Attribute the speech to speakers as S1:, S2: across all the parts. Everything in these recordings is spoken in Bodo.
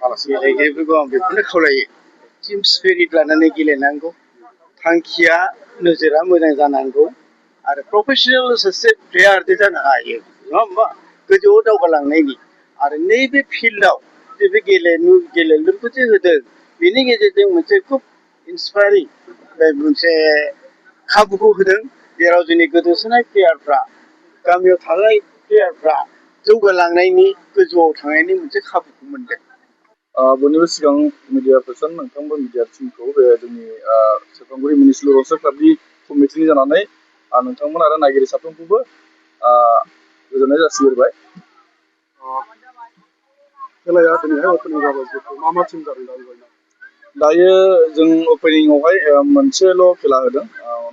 S1: गेलेगिरिफोरखौ आं बेखौनो खावलायो टीम स्पिरिट लानानै गेलेनांगौ थांखिया नोजोरा मोजां जानांगौ आरो प्रफेसनेल सासे प्लेयार जानो हायो नङा होमबा गोजौआव दावगालांनायनि आरो नैबे फिल्डआव बे गेलेलुखौ जे होदों बेनि गेजेरजों मोनसे खुब इन्सपायारिं मोनसे खाबुखौ होदों जेराव जोंनि गोदोसोनाय प्लेयारफ्रा गामियाव थानाय प्लेयारफ्रा जौगालांनायनि गोजौआव थांनायनि मोनसे खाबुखौ मोनदों।
S2: बयनिबो सिगां मिडिया पार्सन नोंथांबो मिडिया टीमखौ बे जोंनि सेरफांगुरि मिउनिसिपाल रंसाय क्लाबनि कमिटिनि जानानै नोंथांमोन आरो नायगिरि साफ्रोमखौबो गोजोननाय जासिहरबाय।
S3: खेलाया दिनैहाय अपेनिं जाबाय जिहेतु मा टीम जादों
S2: दायो जों अपेनिंआवहाय मोनसेल' खेला होदों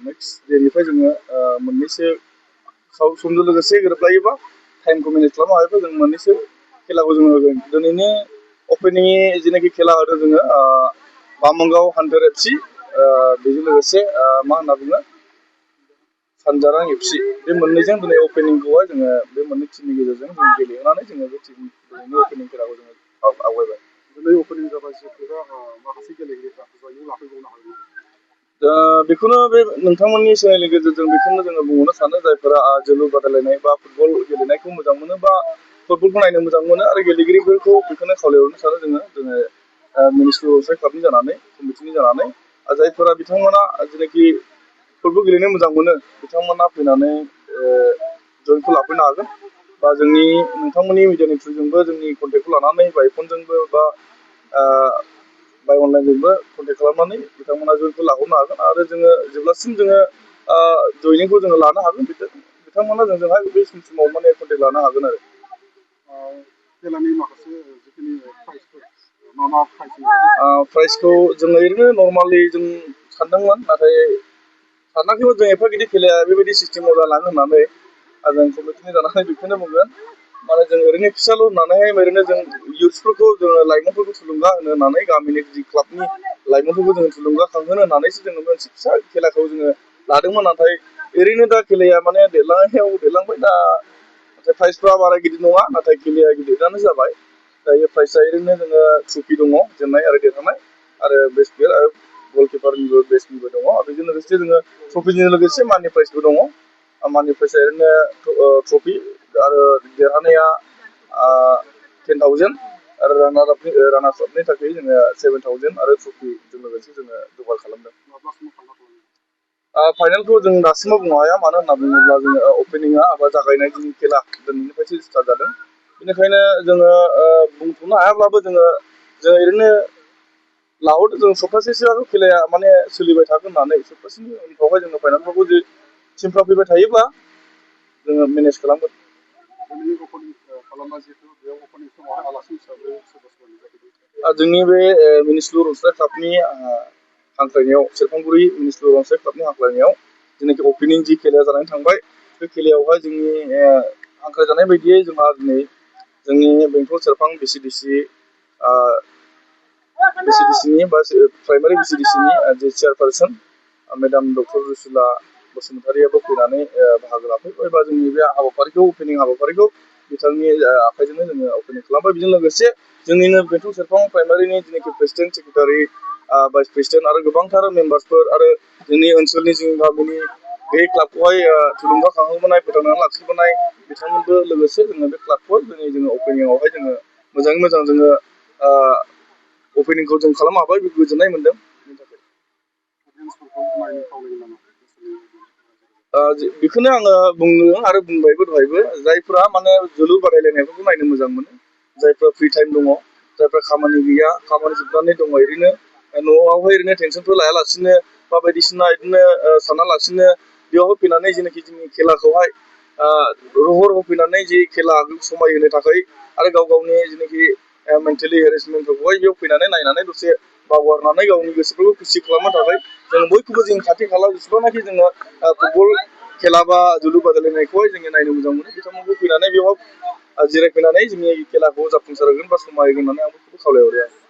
S2: नेक्स्ट डेनिफ्राय जोङो मोननैसो समजों लोगोसे गोरोबलायोबा टाइमखौ मेनेज खालामनो हायोबा जों मोननैसो खेलाखौ जोङो होगोन। दिनैनि अपेनिंनि जेनाखि खेला होदों जोङो बामोनगाव हान्टार एफसि बेजों लोगोसे मा होनना बुङो सानजारां एफसि बे मोननैजों दिनै अपेनिंखौहाय जोङो बे मोननै टीमनि गेजेरजों जों गेलेहोनानै जोङो बे टीमनि अपेनिं खेलाखौ जोङो आवगायबाय।
S3: दिनै अपेनिं जाबाय जिहेतु माखासे गेलेगिरिफ्रा जयनिं लाफैबावनो हागोन।
S2: दा बेखौनो बे नोंथांमोननि चेनेलनि गेजेरजों बेखौनो जोङो बुंहरनो सानो जायफोरा जोलुर बादायलायनाय बा फुटबल गेलेनायखौ मोजां मोनो बा फुटबलखौ नायनो मोजां मोनो आरो गेलेगिरिफोरखौ बेखौनो खावलायहरनो सानो जोङो मिउनिसिपाल रंसाय क्लाबनि जानानै कमिटिनि जानानै जायफोरा बिथांमोना जेनाखि फुटबल गेलेनो मोजां मोनो बिथांमोना फैनानै जयेनखौ लाफैनो हागोन बा जोंनि नोंथांमोननि मिडियानि थ्रुजोंबो जोंनि कन्टेक्टखौ लानानै बाय फनजोंबो बा बाय अनलाइनजोंबो कन्टेक्ट खालामनानै बिथांमोना जयेनखौ लाहरनो हागोन आरो जोङो जेब्लासिम जोङो जयनिंखौ जोङो लानो हागोन बिथांमोना जोंजोंहाय बे समाव माने कन्टेक्ट लानो हागोन आरो
S3: खेलानि माखासे जिखिनि प्राइजफोर मा
S2: प्राइजखौ जोङो ओरैनो नर्मालि जों सानदोंमोन नाथाय सानाखैमोन जों एफा गिदिर खेलाया बेबायदि सिस्टेमाव जालाङो होननानै जों कमिटिनि जानानै बेखौनो बुंगोन माने जों ओरैनो फिसाल' होननानैहाय ओरैनो जों इयुथ्सफोरखौ जोङो लाइमोनफोरखौ थुलुंगा होनो होननानै गामिनि जि क्लाबनि लाइमोनफोरखौ जोङो थुलुंगाखांहोनो होननानैसो जोङो मोनसे फिसा खेलाखौ जोङो लादोंमोन नाथाय ओरैनो दा खेलाया माने देरलांबाय दा नाथाय प्राइजफ्रा बारा गिदिर नङा नाथाय खेलाया गिदिरानो जाबाय दायो प्राइजआ ओरैनो जोङो ट्रफि दङ जेननाय आरो देरहानाय आरो बेस्ट प्लेयार आरो गलकिपारनिबो बेस्टनिबो दङ बेजों लोगोसे जोङो ट्रफिजों लोगोसे मानि प्राइजबो दङ मानि प्राइजआ ओरैनो ट्रफि आरो देरहानाया 10,000 आरो रानार्स आपनि थाखाय जोङो 7,000 आरो ट्रफिजों लोगोसे जोङो जगार खालामदों। फाइनालखौ जों दासिमबो बुंनो हाया मानो होनना बुङोब्ला जोङो अपेनिंआ एबा जागायनाय जोंनि खेला दिनैनिफ्रायसो स्टार्ट जादों बेनिखायनो जोङो बुंथ'नो हायाब्लाबो जोङो ओरैनो लाहरदो जों सप्तासेसोआथ' खेलाया माने सोलिबाय थागोन होननानै सप्तासेनि उनफ्रावहाय जोङो फाइनालफोरखौ जे टिमफ्रा फैबाय थायोब्ला जोङो मेनेज खालामगोन। जोंनि बे मिउनिसिपाल रंसाय क्लाबनि हांख्रायनायाव सेरफांगुरि मिउनिसिपाल रंसाय क्लाबनि हांख्रायनायाव जेनाखि अपेनिं जि खेलाया जानानै थांबाय बे खेलायावहाय जोंनि हांख्रायजानाय बायदियै जोंहा दिनै जोंनि बेंटल सेरफां बिसिडिसिनि बा प्राइमारि बिसिडिसिनि जे चेयारपारसन मेडाम डक्टर रुसुला बसुमतारियाबो फैनानै बाहागो लाफैबाय बा जोंनि बे हाबाफारिखौ अपेनिं हाबाफारिखौ बिथांनि आखाइजोंनो जोङो अपेनिं खालामबाय बेजों लोगोसे जोंनिनो बेंटल सेरफां प्राइमारिनि जेनाखि प्रेसिडेन्ट सेक्रेटारि भाइस प्रेसिडेन्ट आरो गोबांथार मेम्बार्सफोर आरो जोंनि ओनसोलनि जोंनि गामिनि बे क्लाबखौहाय थुलुंगाखांहोबोनाय फोथांनानै लाखिबोनाय बिथांमोनबो लोगोसे जोङो बे क्लाबखौहाय जोङो अपेनिंआवहाय जोङो मोजाङै मोजां जोङो अपेनिंखौ जों खालामनो हाबाय गोजोननाय मोन्दों बेनि थाखाय बेखौनो आङो बुंदों आरो बुंबायबो दहायबो जायफ्रा माने जोलुर बादायलायनायफोरखौ नायनो मोजां मोनो जायफ्रा फ्रि टाइम दङ जायफ्रा खामानि गैया खामानि जोबनानै दङ ओरैनो न'आवहाय ओरैनो टेनसनफोर लायालासिनो बा बायदिसिना बिदिनो सानालासिनो बेयावहाय फैनानै जेनाखि जोंनि खेलाखौहाय रहर होफैनानै जि खेला समायहोनो थाखाय आरो गाव गावनि जेनाखि मेन्टेलि हेरेसमेन्टफोरखौहाय बेयाव फैनानै नायनानै दसे बावगारनानै गावनि गोसोफोरखौ खुसि खालामनो थाखाय जों बयखौबो जों खाथि खाला जेसेबांनाखि जोङो फुटबल खेला बा जोलुर बादायलायनायखौहाय जोङो नायनो मोजां मोनो बिथांमोनखौ फैनानै बेवहाय जिरायफैनानै जोंनि खेलाखौ जाफुंसार होगोन बा समाय होगोन होननानै आं बयखौबो खावलायहरो।